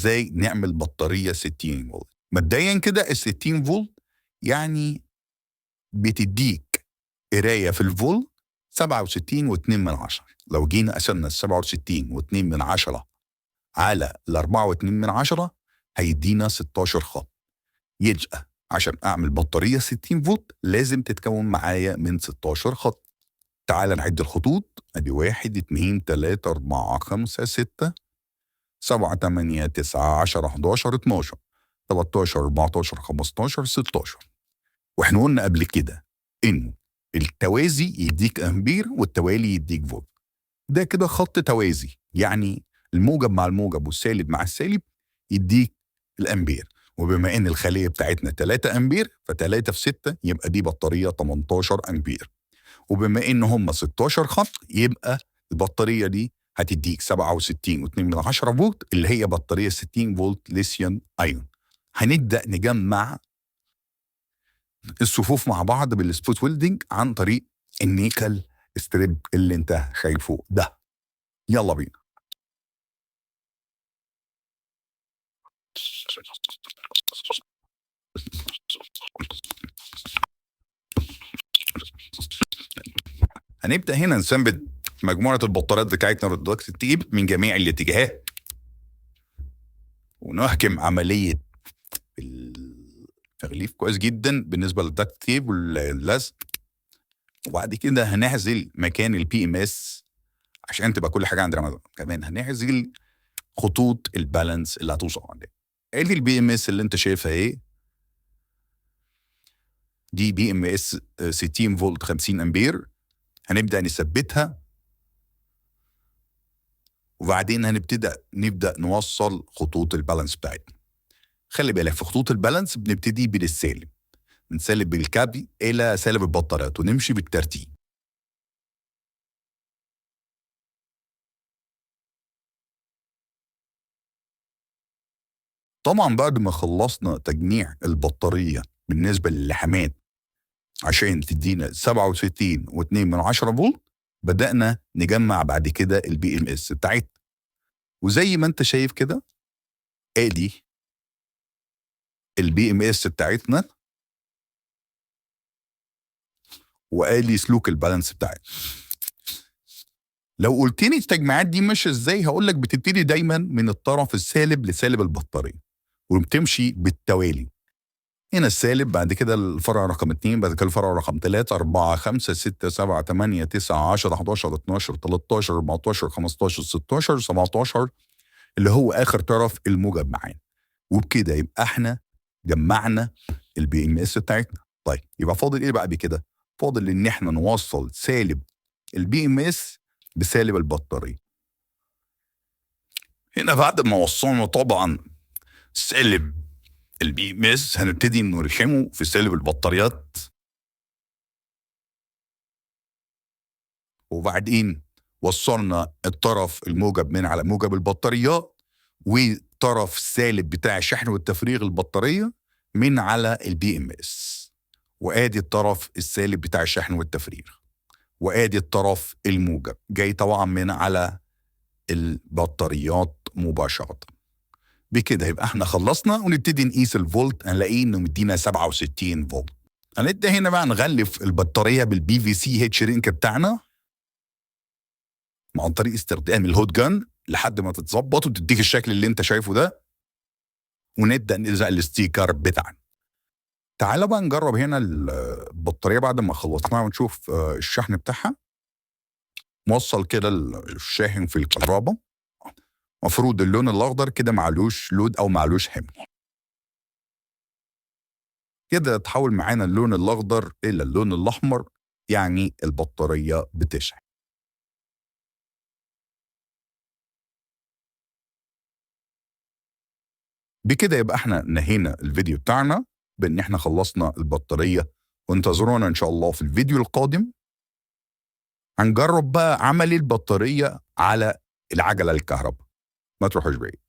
ازاي نعمل بطارية 60 فولت. مبدئيا كده ال 60 فولت يعني بتديك قراية في الفولت 67.2. لو جينا قسمنا ال 67.2 على ال 4.2 هيدينا 16 خط. يبقى عشان اعمل بطارية 60 فولت لازم تتكون معايا من 16 خط. تعال نعد الخطوط، ادي 1 2 3 4 5 6 7 8 9 10 11 12 13 14 15 16. واحنا قلنا قبل كده انه التوازي يديك امبير والتوالي يديك فولت. ده كده خط توازي، يعني الموجب مع الموجب والسالب مع السالب يديك الامبير. وبما ان الخلية بتاعتنا 3 امبير، ف3 في 6 يبقى دي بطارية 18 امبير. وبما ان هم 16 خط يبقى البطارية دي هتديك 67.2 فولت اللي هي بطارية 60 فولت ليثيوم ايون. هنبدا نجمع الصفوف مع بعض بال spot welding عن طريق ال nickel strip اللي انت شايفه ده. يلا بينا. هنبدا هنا نثبت مجموعة البطاريات بتاعتنا بال duct tape من جميع الاتجاهات، ونحكم عملية التغليف كويس جدا بالنسبة لل duct tape واللزق. وبعد كده هنعزل مكان ال BMS عشان تبقى كل حاجة عندنا. كمان هنعزل خطوط ال balance اللي هتوصل عندنا. ادي ال BMS اللي انت شايفها ايه، دي BMS 60 فولت 50 امبير. هنبدا نثبتها، وبعدين نبدا نوصل خطوط ال balance بتاعتنا. خلي بالك في خطوط ال balance بنبتدي بالسالب، من سالب الكابل الى سالب البطاريات، ونمشي بالترتيب. طبعا بعد ما خلصنا تجميع البطارية بالنسبة للحامات عشان تدينا 67.2 فولت، بدأنا نجمع بعد كده ال BMS بتاعتنا. وزي ما انت شايف كده ادي ال BMS بتاعتنا، وادي سلوك ال balance بتاعتنا. لو قلت لي التجميعات دي ماشية ازاي، هقول لك بتبتدي دايما من الطرف السالب لسالب البطارية وبتمشي بالتوالي. هنا السالب، بعد كده الفرع رقم 2، بعد كده الفرع رقم 3، 4، 5، 6، 7، 8، 9، 10، 11، 12، 13، 14، 15، 16، 17 اللي هو اخر طرف الموجب معانا. وبكده يبقى احنا جمعنا ال BMS بتاعتنا. طيب يبقى فاضل ايه بقى بكده؟ فاضل ان احنا نوصل سالب ال BMS بسالب البطارية. هنا بعد ما وصلنا طبعا سالب ال BMS هنبتدي نرشمه في سالب البطاريات، وبعدين وصلنا الطرف الموجب من على موجب البطاريات وطرف السالب بتاع الشحن والتفريغ البطارية من على ال BMS، وادي الطرف السالب بتاع الشحن والتفريغ، وادي الطرف الموجب جاي طبعا من على البطاريات مباشرة. بكده يبقى احنا خلصنا، ونبتدي نقيس الفولت. هنلاقيه انه مدينا 67 فولت. هنبدا هنا بقى نغلف البطارية بال PVC heat shrink بتاعنا عن طريق استخدام ال hot gun لحد ما تتظبط وتديك الشكل اللي انت شايفه ده، ونبدا نلزق ال sticker بتاعنا. تعالى بقى نجرب هنا البطارية بعد ما خلصناها ونشوف الشحن بتاعها. موصل كده الشاحن في الكهرباء، مفروض اللون الاخضر كده معلوش load او معلوش حمل. كده تحول معانا اللون الاخضر الى اللون الاحمر، يعني البطارية بتشحن. بكده يبقى احنا نهينا الفيديو بتاعنا بان احنا خلصنا البطارية، وانتظرونا ان شاء الله في الفيديو القادم. هنجرب بقى عمل البطارية على العجلة الكهرباء. ما تروحوش بعيد.